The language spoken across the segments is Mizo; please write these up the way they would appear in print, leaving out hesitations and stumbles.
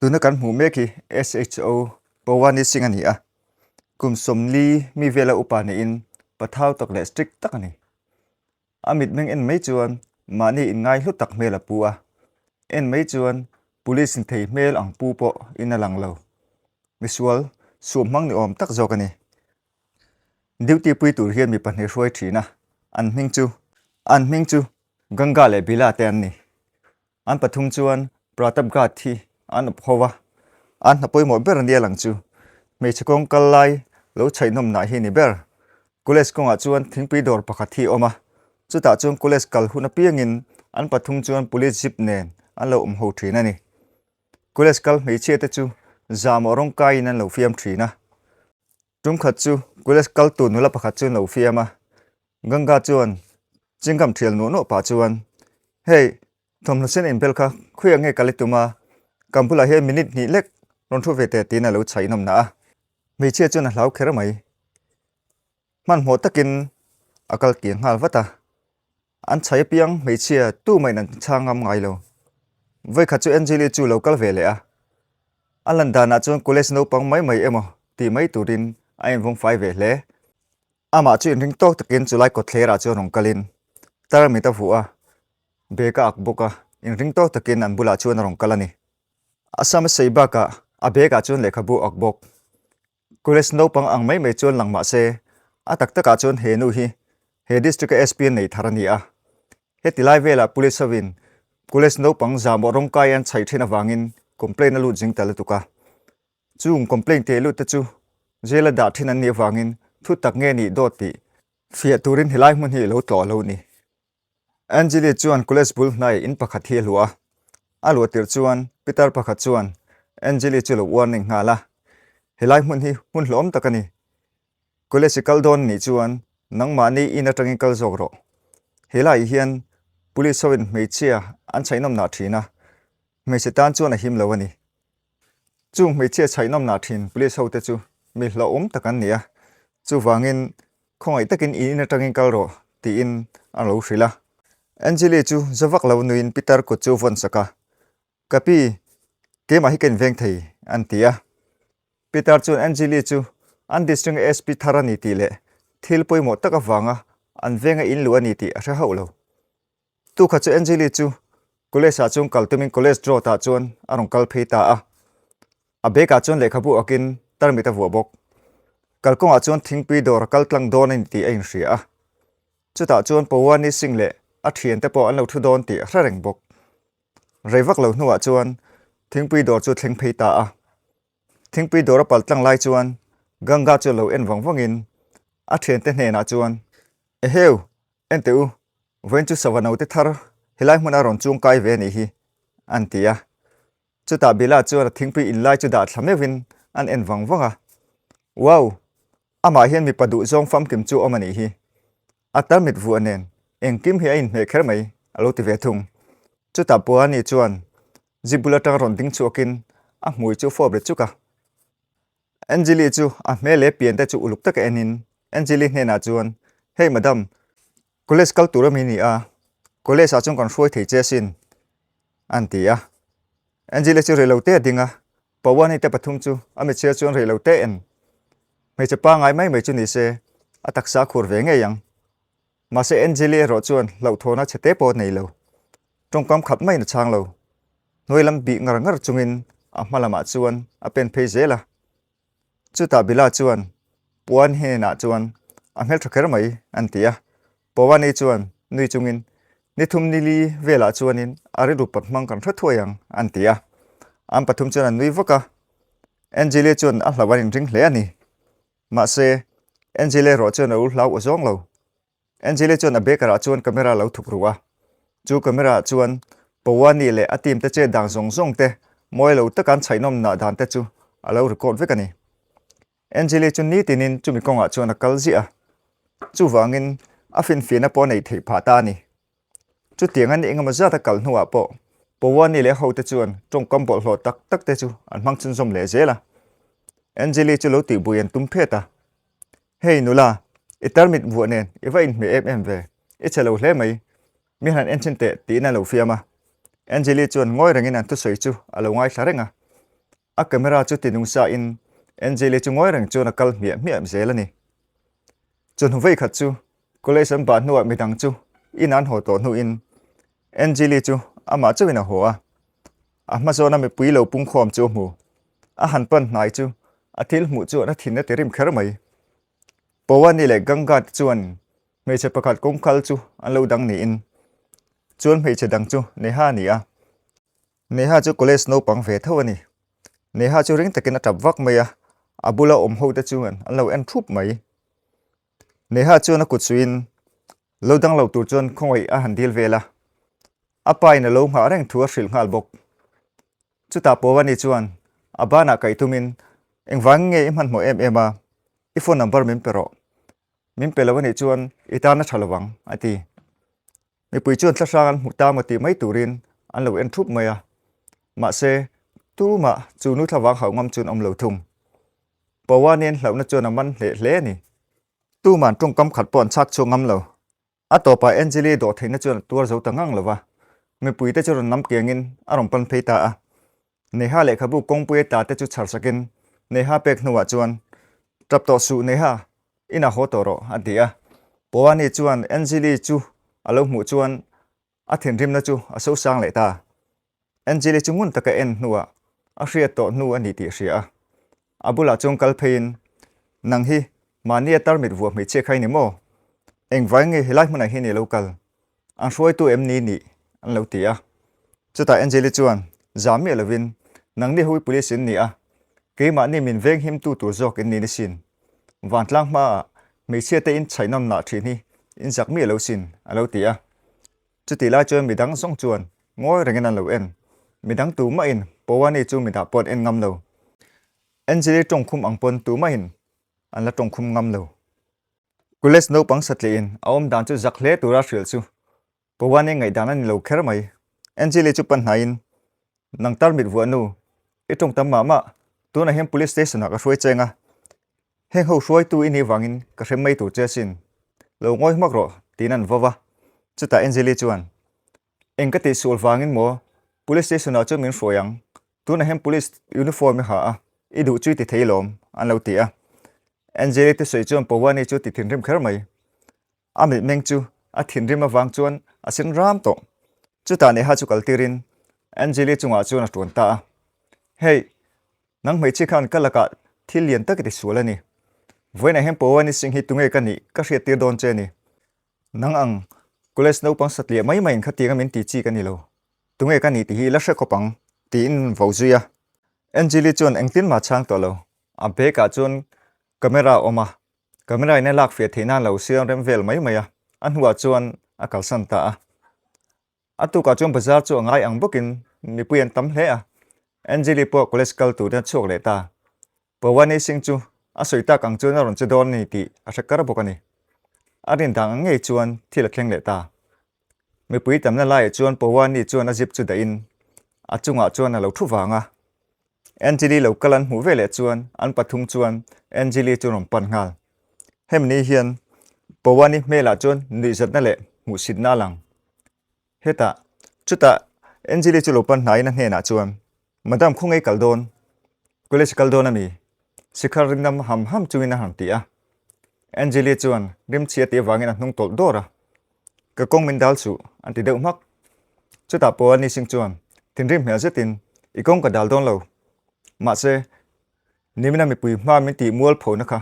Tuna kan hmuh mek hi SHO Pawani Singh a ni a, kum 40 mi vela upa niin pathau tak leh strict tak a ni. A mitmeng en mai chuan mahni inngai hlu tak hmel a pu a, en mai chuan police in thei hmel ang pu pawh in a lang lo. Misual suam hmang ni awm tak zawk a ni. Duty pui tur hian mi pahnih hruai thin a, an hming chu an hming chu Ganga leh Bila te an ni. An pathum chuan Pratap Ghat hi an awp ho a, an hna pawimawh ber ania lang chu hmeichhe kawng kal lai lo chhaihnawmnah hi ni ber. College kawngah chuan thingpui dawr pakhat hi a awm a, chutah chuan college kal hun apiangin an pathum chuan police jeep nen an lo awm ho thin a ni. College kal hmeichhia te chu zahmawh rawng kaiin an lo fiam thin a. Tumkhat chu college kal tur nula pakhat chu an lo fiam a, Ganga chuan chingam thial nuah nuah pah chuan, Hei, thawmhnaw sen inbel kha khawiah nge kal i tum a, kan bulah hian minute hnih lek rawn thu ve teh tiin a lo chhaih nawmnah a. Hmeichhia chuan a hlau kher mai. Hmanhmawh takin a kal kir nghal vat a. An chhai apiang hmeichhia tu mahin an chhang ngam ngai lo. Vawikhat chu Anjali chu lo kal ve leh a. A lan danah chuan college naupang mai mai emaw tih mai turin a invawng fai ve hle. Amah chu inring tawk takin chulai kawtthlerah chuan rawn kalin tarmit a vuah a, bag a ak bawk a, inring tawk takin an bulah chuan a rawn kal a ni. A sam a sei bakah a bag ah chuan lehkhabu a ak bawk. College naupang ang mai mai chuan lang mah se, a tak takah chuan he nu hi he district a SP nei thar a ni a. Heti lai velah police hovin college naupang zahmawh rawngkai an chhaih thin avangin complaint a lut zing ta lutuk a. Chung complaint teh lut te chu jail a dah thin an nih avangin thu tak nge nih dawt tih fiah turin helai hmun hi lo tlawh lo ni. Anjali chuan college bul hnai in pakhat hi a hluah a, a luah tirh chuan pitar pakhat chuan Anjali chu lo warning nghal a, Helai hmun hi hmun hlawm tak a ni. College i kal dawn nih chuan nangmahni in atangin kal zawk rawh. Helaiah hian police hoin hmeichhia an chhaihnawmnah thin a, hmeichhe tan chuan a him lo a ni. Chung hmeichhia chhaihnawmnah thin police hote chu mi hlauhawm tak an ni a, chuvangin khawngaih takin in in atangin kal rawh tiin a lo hrilh a. Anjali chu za vak lo nuin Peter kut chu vawn sak a, Ka pi, keimah hi ka inveng thei, an ti a. Peter chuan Anjali chu an district a SP thar a ni tih leh thil pawimawh tak avanga an venga in luh a ni tih a hre hauh lo. Tukha chu Anjali chu college ah chuan kal tumin college road ah chuan a rawn kal phei ta a. A bag ah chuan lehkhabu awkin tarmit a vuah bawk. Kalkawngah chuan thingpui dawr a kal tlang dawn a ni tih a inhria a. Chutah chuan Pawani Singh leh a thiante pawh an lo thu dawn tih a hre reng bawk. Rei vak lo hnuah chuan thingpui dawr chu thleng phei ta a. Thingpui dawr a pal tlang lai chuan Ganga chu lo en vang vangin a thiante hnenah chuan, Eheu! Enteh u, vawiin chu sava naute thar helai hmuna rawn chung kai ve a nih hi, an ti a. Chutah Bila chuan a thingpui in lai chu dah thla meuhin an en vang vang a. Wow! Amah hian mipa duhzawng famkim chu awm a nih hi. A tarmit vuah nen engkim hi a inhmeh kher mai, a lo ti ve thung. Chutah Puani chuan zip bul atanga rawn ding chhuakin a hmui chu fawp ri chuk a. Anjali chu a hmel leh pian te chu uluk taka enin Anjali hnenah chuan, Hey madam, college kal tur ami ni a, college ah chuan kan hruai thei che asin, an ti a. Anjali chu reilo te a ding a, Pawani te pathum chu a mitchhia chuan reilo te en. Hmeichhe pangai mai mai chu ni se, a taksa a khur ve ngei ang. Mahse Anjali erawh chuan hlauhthawna chhe te pawh a nei lo. Tawngkam khat maiin a chhang lo. Hnuai lam bih ngar ngar chungin a hma lamah chuan a pen phei zel a. Chutah Bila chuan Puan hnenah chuan a hmeltha kher mai an ti a. Pawani chuan nui chungin ni thum ni li velah chuanin a rilru pawt hmang kan hre thuai ang an ti a. An pathum chuan an nui vak a. Angelia chuan a hlauh an inring hle a ni. Mahse Angelia erawh chuan a ul hlau aw zawng lo. Angeli chuan a baker ah chuan camera lo thuk ru a, chu camera ah chuan Pawani leh a team te chet dan zawng zawng te mawi lo taka an chhaihnawm nah dan te chu a lo record vek a ni. Angeli chu nitinin chumi kawngah chuan a kal ziah a, chuvangin a finfiahna pawh a neih theih phah ta a ni. Chutiang an engemaw zat a kal hnuah pawh Pawani leh a hote chuan tawngkam bawlhhlawh tak tak te chu an hmang chhunzawm leh zel a. Angeli chu lo tihbui an tum phet a. Hei nula, i tarmit vuah nen i va inhmeh em em ve, i chhe lo hle mai, mi han en chhin teh tiin a lo fiam a. Anjali chuan ngawi rengin an thusawi chu a lo ngaithla reng a. A camera chu ti nung sa in Angel-i chu ngawi reng chuan a kal hmiah hmiah zel a ni. Chawhnu vei khat chu college an bah hnuah midang chu in an haw tawh hnuin Angel-i chu amah chauhin a haw a. A hma zawna mipui lo pungkhawm chu a hmu. A han pan hnai chu a thil hmuh chuan a thin a ti rim kher mai. Pawani leh Ganga te chuan hmeichhe pakhat kawngkal chu an lo dang niin chuan hmeichhe dang chu Neha a ni a. Neha chu college naupang ve tho a ni. Neha chu ring takin a tap vak mai a, a bula awm ho te chuan an lo en thup mai. Neha chuan a kut suiin lo dang lo tur chuan khawngaih a han dil vel a, a pa in a lo nghah reng thu a hrilh nghal bawk. Chutah Pawani chuan a banah kaih tumin, Engvangin nge i hmanhmawh em em a, i phone number min pe rawh. Min pe lo a nih chuan i tan a tha lo ang, a ti. Mipui chuan thlahrang an hmu ta maw tih mai turin an lo en thup mai a, mahse tumah chu nu thlavang hauh ngam chuan awm lo thung. Pawani'n hlauhna chuan a man hleh hle a ni. Tuma'n tawngkam khat pawh an chhak chhuak ngam lo. A tawpah Angeli dawhtheihna chuan a tuar zo ta ngang lo va, mipuite chu rawn nam kiangin a rawn pan phei ta a. Neha lehkhabu kawngpui a ta te chu chhar sakin Neha pek hnuah chuan, Tap tawh suh Neha, inah haw tawh rawh, a ti a. Pawani chuan Angeli chu a lo hmuh chuan a thinrimna chu a sosang leh ta. Angeli chu ngun taka en hnuah a hriat tawh hnu a ni tih a hria a. A bulah chuan kal pheiin, Nang hi mahnia tarmit vuah hmeichhia kha i ni maw? Engvai nge helai hmunah hian i lo kal? An hruaitu em ni nih? an lo ti a. Chutah Angeli chuan zam miah lovin, Nangni ho hi police in ni a, keimahni min veng himtu tur zawk in ni ni sin. Vantlang hmaah hmeichhia te in chhaih nawm nah thin hi in zak miah lo sin, a lo ti a. Chutih lai chuan midang zawng chuan ngawi rengin an lo en. Midang tumahin Pawani chu midah pawh an en ngam lo. Angeli tawngkhum ang pawn tumahin an la tawngkhum ngam lo. College naupang satlihin a awm dan chu zak hle tura hrilh chu Pawani ngaihdan a ni lo kher mai. Angeli chu pan hnaiin, Nang tarmit vuah nu, i tawng tam mah mah, tunah hian police station ah ka hruai cheng a, Heng ho hruaitu i nih vangin ka hrem mai tur che asin. Lo ngawi hmak rawh, tiin an vau a. Chutah Angeli chuan, Eng ka tihsual vangin maw Police station ah chuan min hruai ang. Tunah hian police uniform i ha a, i duh chu i ti thei lawm, an lo ti a. Angeli te sawi chuan Pawani chu ti thinrim kher mai. A mitmeng chu a thinrim avang chuan a sen ram tawh. Chutah Neha chu kal tirin Angeli chungah chuan a tuan ta a. Hey! Nang hmeichhia khan ka lakah thil lian tak i ti sual a ni. Vawiinah hian Pawani Singh hi tunge ka nih ka hriat tir dawn che a ni. Nang ang college naupang satliah mai maiin khatianga min ti chi ka ni lo. Tunge ka nih tih hi i la hre khawp ang, tiin vo zui a. Angeli chuan engtin mah chhang tawh lo. A bag ah chuan camera a awm a, camera in a lak fiah theih nan lo siam rem vel mai mai a, a hnuah chuan a kalsan ta a. A tukah chuan bazar chu a ngai ang bawkin mipui an tam hle a, Angeli pawh college kal turin a chhuak leh ta. Pawani Singh chu a sawi tak ang chuan a rawn che dawn a ni tih a hre kar bawk a ni. A rin dang ang ngei chuan thil a thleng leh ta. Mipui tamna laiah chuan Pawani chuan a zip chu dahin a chungah chuan a lo thu vang a. Angeli lo kal an hmuh veleh chuan an pathum chuan Angeli chu rawn pan nghal. Hemi ni hian Pawani hmelah chuan nuihzatna leh hmuhsitna a lang. Hetah, chutah Angeli chu lo pan hnaiin a hnenah chuan, Madam khawngaih kal dawn? College kal dawn a mi? Sikhar ringnam ham ham chungin a han ti a. Angeli chuan rimchhi a tih avangin a hnung tawlh dawr a. Ka kawng min dal suh, an ti deuh hmak. Chutah pawh ani Singh chuan thinrim hmel zetin, I kawng ka dal dawn lo. Mahse, nimina mipui hma min tih mual phona kha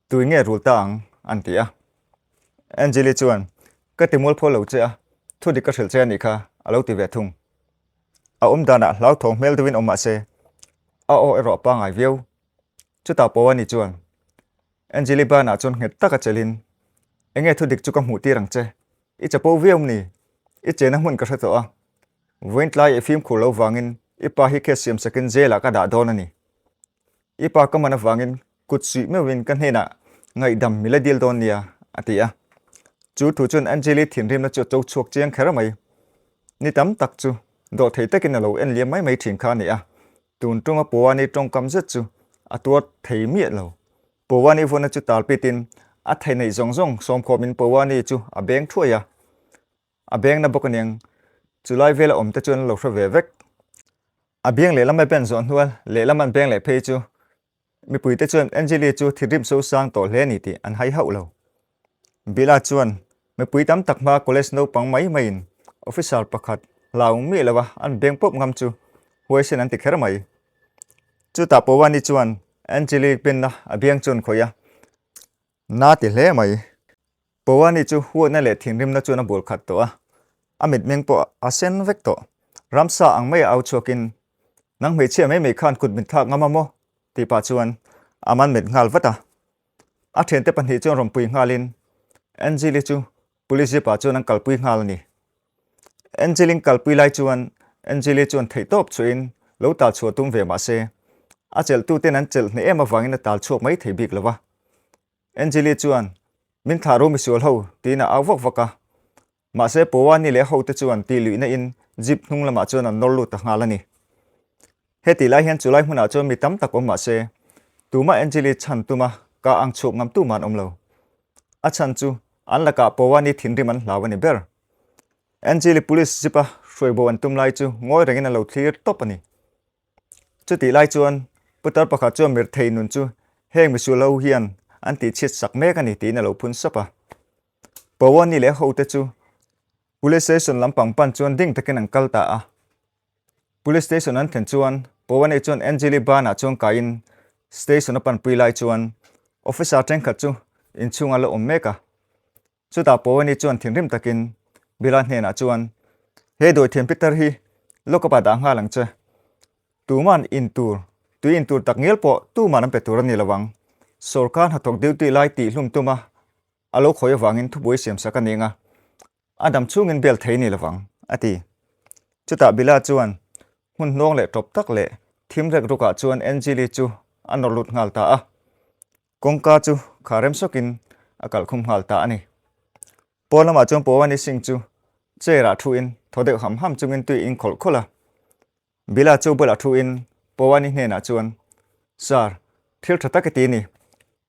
tui nge rul ta ang, an ti a. Angeli chuan, Ka ti mual pho lo che a, thu dik ka hrilh che a nih kha, a lo ti ve thung. A awm danah hlauthawng hmel deuhin awm mahse, a aw erawh a pangngai viau. Chutah pawh ani chuan, Angeli banah chuan nghet taka chelhin, Enge thu dik chu ka hmuh tir ang che? I chapo viau ni? I chena hmun ka hre tawh a. Vawiin tlai i fimkhur lo vangin i pa hi case siam sakin jail ah ka dah dawn a ni. I pa ka man avangin kut suih meuhin ka hnenah ngaihdam mi la dil dawn nia, a ti a. Chu thu chuan Angeli thinrimna chu a cho chhuak chiang kher mai. Ni tam tak chu dawhthei takin a lo en liam mai mai thin kha a ni a. Tun ṭunga Puani ṭawngkam zet chu a tuar thei miah lo. Puani vawna chu talpitin a thei neih zawng zawng sawmkhawmin Puani chu a beng thuai a. A bengna bawk aniang, chulai vela awmte chuan an lo hre ve vek. A biang lehlam a ben zawh hnual lehlam an beng leh phei chu mipuite chuan Angeli chu thinrim sosang tawh hle a ni tih an hai hauh lo. Bila chuan mipui tam tak hma college naupang mai maiin officer pakhat hlau miah lova an beng pawp ngam chu huaisen an ti kher mai. Chutah Pawani chuan Angeli benna a biang chuan khawih a, Na ti hle mai. Pawani chu huatna leh thinrimna chuan a bul khat tawh a, a mitmeng pawh a sen vek tawh. Ramsa ang maia au chhuakin, Nang hmeichhia mai mai khan kut min thlak ngam a maw? tih pah chuan a man met nghal vat a. A thiante pahnih chuan rawn pui nghalin Angeli chu police jeep ah chuan an kalpui nghal a ni. Angelin kalpui lai chuan Angeli chuan theihtawp chhuahin lo tal chhuah tum ve mah se, a chelhtuten an chelh hneh em avangin a tal chhuak mai thei bik lo va. Angeli chuan, Min thlah ru misual ho, tiin a au vak vak a. Mahse Pawani leh hote chuan tih luihna in jeep hnung lamah chuan an nawr lut ta nghal a ni. Hetih lai hian chulai hmunah chuan mi tam tak awm mahse tumah Angeli chhan tuma ka ang chhuak ngam tumah an awm lo. A chhan chu an lakah Pawani thinrim an hlau a ni ber. Angeli police jeep a hruai bo an tum lai chu ngawi rengin a lo thlir tawp a ni. Chutih lai chuan putar pakhat chuan mirthei nun chu heng misual ho hian an tihchhiat sak mek a ni tiin a lo phun sap a. Pawani leh hote chu Police Station lampang pan chuan ding takin an kal ta a. Police Station an thlen chuan Pawani chuan Angeli banah chuan kaiin Station a panpui lai chuan Officer thenkhat chu inchhung a la awm mek a. Chutah Pawani chuan thinrim takin Bila hnenah chuan, He dawithiam pitar hi lawkapa dah nghal ang che. Tuman in tur, tui in tur tak ngial pawh tuman an pe tur a ni lo ang. Sawrkar hnathawk duty lai tihhlum tuma a lo khawi avangin thubuai siam sak a ni anga, a dam chhungin bel thei ni lovang, a ti. Chutah Bila chuan hmun hnawng leh tawp tak leh thim rek rukah chuan Angeli chu a nawr lut nghal ta a. Kawngka chu kha rem sawkin a kalh khum nghal ta a ni. Pawn lamah chuan Pawani Singh chu chair ah thuin thaw deuh ham ham chungin tui in khawlh khawlh a. Bila chu bulah thuin Pawani hnenah chuan, Sir, thil tha tak i ti ni.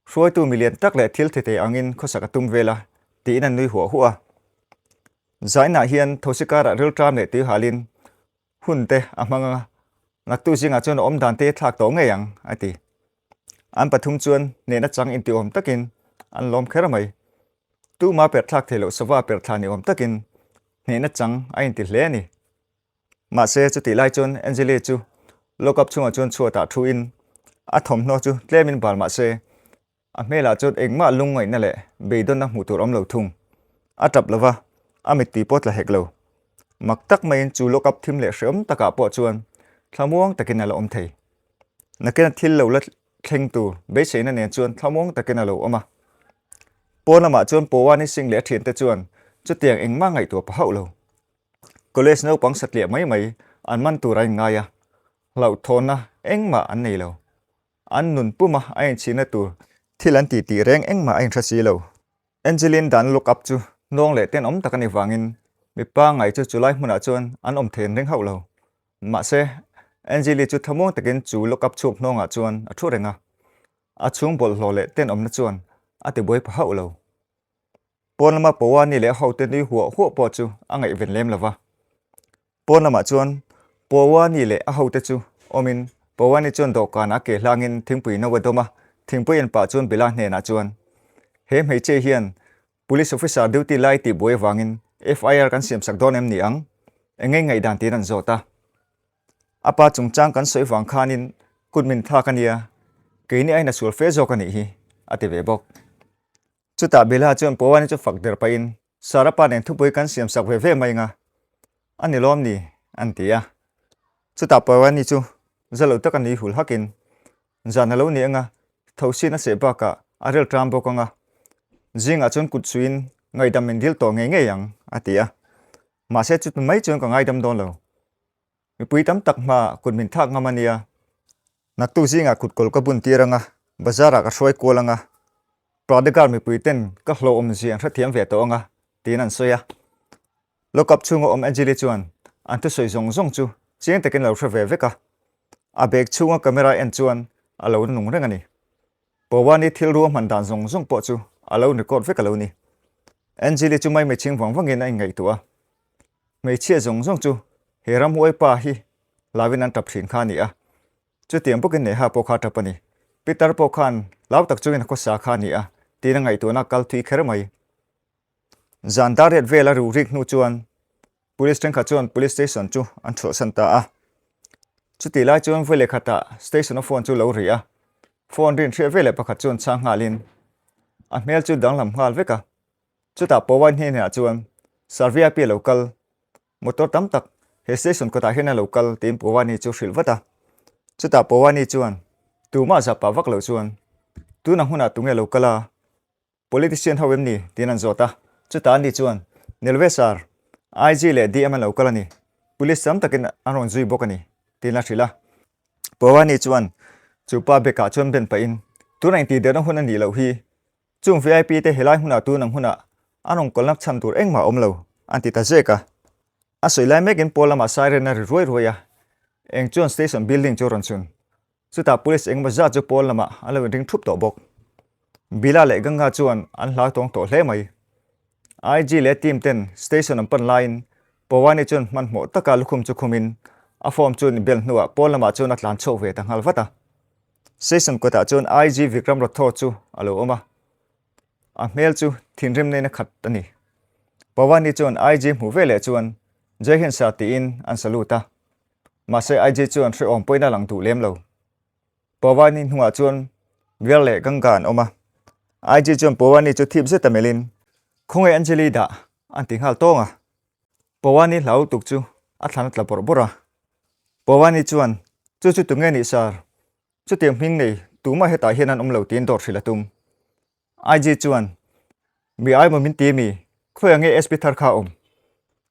Hruaitu milian tak leh thil thithei angin khawsak a tum vel a, tiin a nui huah huah a. Zainah hian thosi karah rilṭam leh tuihalin hun te a hmang anga, naktu zingah chuan a awm dan te thlak tawh ngei ang, a ti. An pathum chuan hnehna chang intiawm takin an lawm kher mai. Tuma perh thlak thei loh sava perh thla ni awm takin hnehna chang a inti hle a ni. Mahse, chutih lai chuan Angeli chu lockup chhungah chuan chhuatah thuin a thawmhnaw chu tlemin bal mahse, A hmelah chuan engmah lungngaihna leh beidawnna hmuh tur awm lo thung. A tap lo va, a mittui pawh tla hek lo. Mak tak maiin chu lockup thim leh hreawm takah pawh chuan thlamuang takin a la awm thei. Nakina thil lo la thleng tur beiseina nen chuan thlamuang takin a lo awm a. Pawn lamah chuan Pawani Singh leh a thiante chuan chutiang engmah ngaihtuah pah hauh lo. College naupang satliah mai mai an man tur a inngai a, hlauhthawnna engmah an nei lo. An nun puma a inchhirna tur thil an tih tih reng engmah a inhre si lo. Angeline dan look up chu hnawng leh tenawm tak a nih vangin mipa ngai chu chulai hmunah chuan an awm thei an ring hauh lo. Mahse, Angeli chu thlamuang takin chu look up chhuak hnawngah chuan a thu reng a. A chhung bawlhhlawh leh tenawmna chuan a tibuai pha hauh lo. Pawn lama Pawani leh a hote nui huah huah pawh chu a ngaihven lem lo va. Pawn lamah chuan Pawani leh a hote chu awmin Pawani chuan dawhkanah a ke hlangin thingpui no a dawm a, thingpui en pah chuan Bila hnenah chuan, He hmeichhia hian Police Officer duty lai tih buai avangin FIR kan siamsak dawn em ni ang? Engei ngaihdan tiin an zawt a. A pa chungchang kan sawi vang khanin kut min thlak a nia, keini aiin a sual fe zawk a nih hi, a ti ve bawk. Chutah Bilha chuan Pawani chu fak der pahin, Sara pa nen thupui kan siam sak ve ve mai nga, a ni lawm ni? an ti a. Chutah Pawani chu za lo taka nui hul hakin, Zan a lo ni anga, thosin a seh bakah a rel ṭam bawk anga, zingah chuan kut suiin ngaihdam min dil tawh ngei ngei ang, a ti a. Mahse chuti mai chuan ka ngaidam dawn lo. Mipui tam tak hmaah kut min thlak ngam a nia. Naktuk zingah kutkawl ka bun tir anga, bazar ah ka hruai kual anga, Pradegar mipui ten ka hlauhawm zia an hrethiam ve tawh anga, tiin an sawi a. Lockup chhunga awm Angeli chuan an thusawi zawng zawng chu chiang takin a lo hre ve vek a. A bag chhunga camera en chuan a lo nung reng a ni. Pawani thil ruahman dan zawng zawng pawh chu a lo record vek a lo ni. Angeli chu maimeichhing vang vangin a inngaihtuah a. Hmeichhia zawng zawng chu he ramhuai pa hi hlauin an tap thin kha a ni a. Chutiang bawkin Neha pawh kha a tap a ni. Pitar pawh khan hlau tak chungin a khawsa kha a ni a, tiin a ngaihtuahna a kal thui kher mai. Zan dar riat vel a ru rik hnu chuan Police thenkhat chuan Police Station chu an chhuahsan ta a. Chutih lai chuan vawi leh khatah Station-a phone chu lo ri a. Phone rin hriat veleh pakhat chuan chhang nghalin a hmel chu danglam nghal vek a. Chutah Powai hnenah chuan Sir VIP a lo kal, motor tam tak he station kawtah hian a lo kal tiin Powani chu hrilh vat a. Chutah Powani chuan tumah zahpah vak lo chuan tuna hmunah tunge lo kal a? Politician ho em ni? tiin an zawt a. Chutah ani chuan, Nilve sir, IG leh DM an lo kal a ni. Police tam takin an rawn zui bawk a ni, tiin a hrilh a. Pawani chuan chu pa bekah chuan ben pahin, Tunah intihderna hun a nih loh hi. Chung VIP te helai hmunah tun ang hunah an rawn kawlna chhan tur engmah a awm lo, an ti ta zek a. A sawi lai mekin pawl lamah siren a ri ruai ruai a, eng chuan station building chu a rawn chhun. Chutah police engemaw zat chu pawn lamah an lo inring thup tawh bawk. Bila leh Ganga chuan an hlau tawng tawh hle mai. IG leh team ten station an pan laiin Pawani chuan hmanhmawh taka lukhum chu khumin a form chu an inbel hnuah pawn lamah chuan a tlan chhuak ve ta nghal vat a. Station kawtah chuan IG Vikram Rathore chu a lo awm a. A hmel chu thinrim nena khat a ni. Pawani chuan IG hmuh veleh chuan Jai Hind Sir tiin an salute a. Mahse IG chuan hrehawm pawhin a lang duh lem lo. Pawani hnungah chuan Veer leh Ganga an awm a. IG chuan Pawani chu thip zet a melhin, Khawnge Anjali dah? an ti nghal tawng a. Pawani hlau lutuk chu a thlan a tla bawrh bawrh a. Pawani chuan, Chu chu tunge nih sir? Chutiang hming nei tumah hetah hian an awm lo tiin dawr hrilh a tum. IG chuan, Mi ai maw min ti mi? Khawiah nge SP thar kha a awm?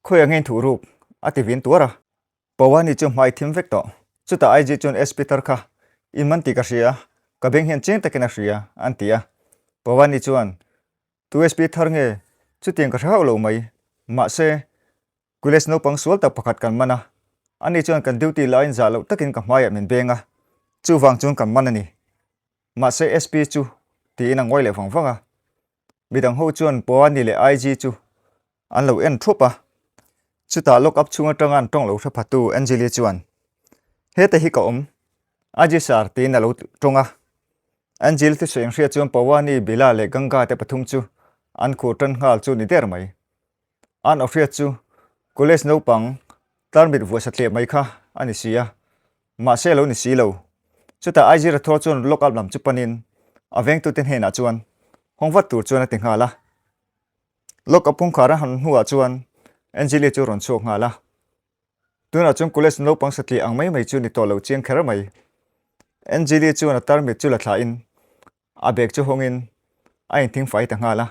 Khawiah nge in thuh ruk? a ti vin tuar a. Pawani chu hmai thim vek tawh. Chutah IG chuan SP thar kha in man tih ka hria, ka beng hian chiang takin a hria, an ti a. Pawani chuan, Tu SP thar nge? Chutiang ka hre hauh lo mai. Mahse, College naupang sual tak pakhat kan man a, ani chuan kan duty laiin zah loh takin ka hmaiah min beng a, chuvang chuan kan man a ni. Mahse SP chu tiin a ngawi leh vang vang a, midang ho chuan Pawani leh IG chu an lo en thup a. Chutah lock up chhung atanga an tawng lo hre phatu Anjali chuan, Heta hi ka awm, IG sir tiin a lo tawng a. Anjali thusawi ang hria chuan Pawani, Bila leh Ganga te pathum chu an khur tan nghal chu ni der mai. An awhriat chu college naupang tarmit vuah satliah mai kha a ni si a, mahse a lo ni si lo. Chutah IG Rathore chuan lock up lam chu panin a vengtute hnenah chuan hawng vat tur chuan a ti nghal a. Lock up kawngkhar a han hnuah chuan Angelie chu a rawn chhuak nghal a. Tunah chuan college naupang satliah ang mai mai chu ni tawh lo chiang kher mai. Angelie chuan a tarmit chu la thlahin a bag chu hawngin a inthing fai ta nghal a.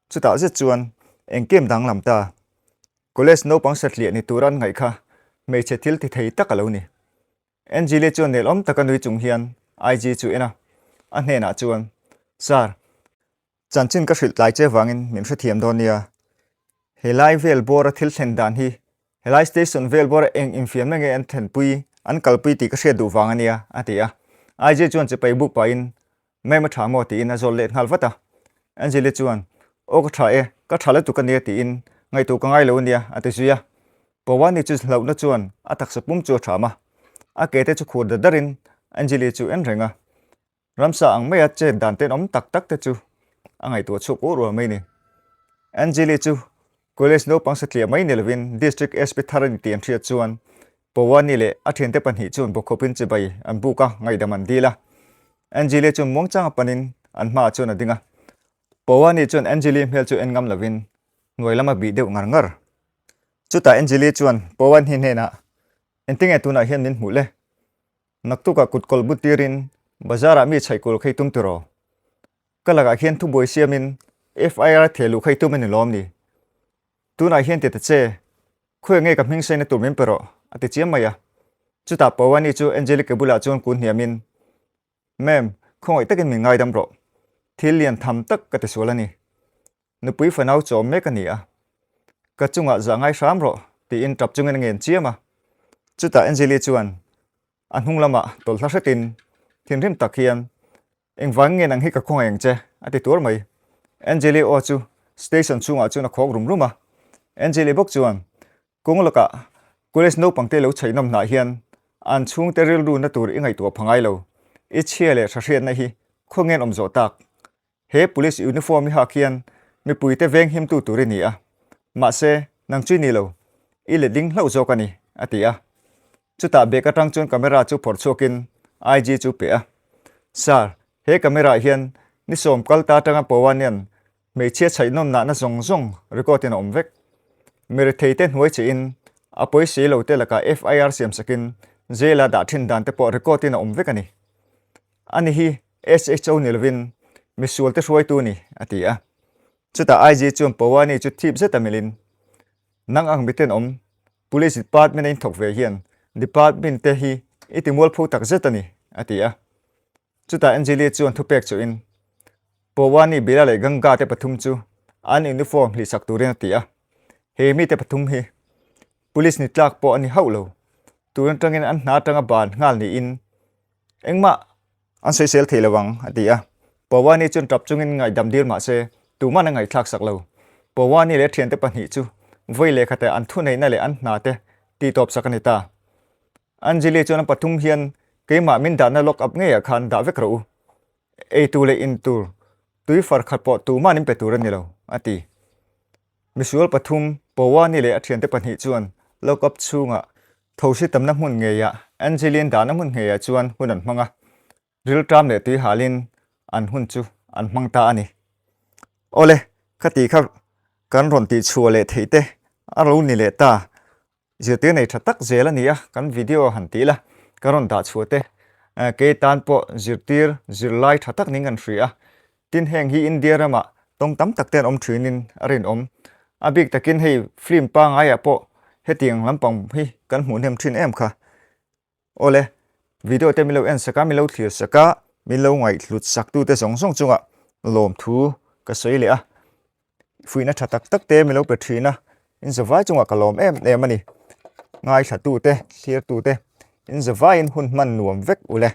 Chutah zet chuan engkim danglam ta. College naupang satliah ni tura an ngaih kha hmeichhe thil ti thei tak a lo ni. Angelie chuan nelawm taka nui chung hian IG chu en a, a hnenah chuan, Sir, chanchin ka hrilh tlai che vangin min hrethiam dawn nia. Helai vel bawra thil thlen dan hi Helai station vel bawra eng infiamna nge an thlenpui, an kalpui tih ka hriat duh vang a nia, a ti a. IG chuan chipai buk pahin, Ma'am a tha maw? tiin a zawt let nghal vat a. Anjali chuan, Aw ka tha e, ka tha lutuk a nia tiin ngaihtuah ka ngai lo a nia, a ti zui a. Pawani chu hlauhna chuan a taksa pum chu a tham a. A ke te chu khur dar darin Anjali chu en reng a. Ramsa ang maia chet dan tenawm tak tak te chu a ngaihtuah chhuak uar uar mai ni. Anjali chu college naupang satliah mai ni lovin District SP thar a ni tih an hriat chuan Pawani leh a thiante pahnih chuan bawkkhawpin chibai an buk a, ngaihdam an dil a. Anjali chuan muangchanga panin an hmaah chuan a ding a. Pawani chuan Anjali hmel chu en ngam lovin hnuai lam a bih deuh ngar ngar. Chutah Anjali chuan Pawani hnenah, Engtinge tunah hian min hmuh le? Naktukah kut kawlh but tirin bazarah mi chhaih kul kha i tum tiraw? Ka lakah khian thubuai siamin FIR theh luh kha i tum a ni lawm ni? Tunah hian ti ta che, khawi nge ka hming saina tur min pe rawh, a ti chiam mai a. Chutah Pawani chu Angelica bulah chuan kun hniamin, Ma'am, khawngaih takin min ngaidam rawh. Thil lian tham tak ka ti sual a ni. Nupui fanau chawm mek a ni a. Ka chungah zah ngai hram rawh, tiin tap chungin a ngen chiam a. Chutah Angeli chuan a hnung lamah tawlh hla hretin thinrim tak hian, Engvang nge nang hi ka khawngaih ang che? a ti tuar mai. Angeli aw chu station chhungah chuan a khawk rum rum a. Angeli bawk chuan, Kawng lakah college naupangte lo chhaih nawm hnah hian. An chhungte rilru na tur i ngaihtuah pha ngai lo. I chhia leh hrahriatna hi khawngen awm zawh tak? He police uniform i hak hian mipuite veng himtu tur i ni a, mahse nang chu i ni lo, i letling hlauh zawk a ni, a ti a. Chutah bag atang chuan camera chu phawrh chhuakin IG chu pe a. Sir, he camera ah hian ni sawm kal ta atanga Pawanian hmeichhia chhaih nawm nahna zawng zawng record in a awm vek. Mirethei te hnuai che in a pawisi lo te lakah FIR siam sakin jail a dah thin dan te pawh record in a awm vek a ni. Ani hi SHO ni lovin misual te hruaitu a ni, a ti a. Chutah IG chuan Pawani chu thip zet a melhin, Nang ang miten awm, Police Department a inthawk ve hian Department te hi i ti mualpho tak zet a ni, a ti a. Chutah Anjali chuan thupek chuhin, Pawani, Bila leh Ganga te pathum chu an uniform hlihsak turin a ti a. He mite pathum hi Police ni tlak pawh a ni hauh lo. Tun atangin an hna atanga ban nghal niin Engmah an sawisel thei lo ang, a ti a. Pawani chuan tap chungin ngaihdam dil mah se, tuman a ngaihthlak sak lo. Pawani leh a thiante pahnih chu vawi lehkhatah an thuneihna leh an hna te tihtawp sak a ni ta. Anjali chuan a pathum hian keimah min dahna lock up ngeiah khan dah vek rawh u. Ei tur leh in tur, tui far khat pawh tuman in pe tur a ni lo, a ti. Misual pathum, Pawani leh a thiante pahnih chuan lock up chhungah thosi tamna hmun ngeiah Angeline dahna hmun ngeiah chuan hun an hmang a, rilṭam leh tui halin an hun chu an hmang ta a ni. Awle, khati kha kan rawn tihchhuah leh theih te a lo ni leh ta. Zirtir nei tha tak zel a ni a, kan video han tih la, ka rawn dah chhuah te kei tan pawh zirtir zirlai tha tak ning kan hria a, tin heng hi India ramah tawng tam tak te an awm thinin a rinawm. A bik takin hei film pangaiah pawh hetiang lampang hi kan hmuh hnem thin em kha. Awle, video te min lo en sak a, min lo thlir sak a, min lo ngaihhlut sak tute zawng zawng chungah lawmthu ka sawi leh a. Fuihna tha tak tak te min lo pe thin a, in zavai chungah ka lawm em em a ni. Ngaithla tute, thlir tute, in zavaiin hun hman nuam vek ule.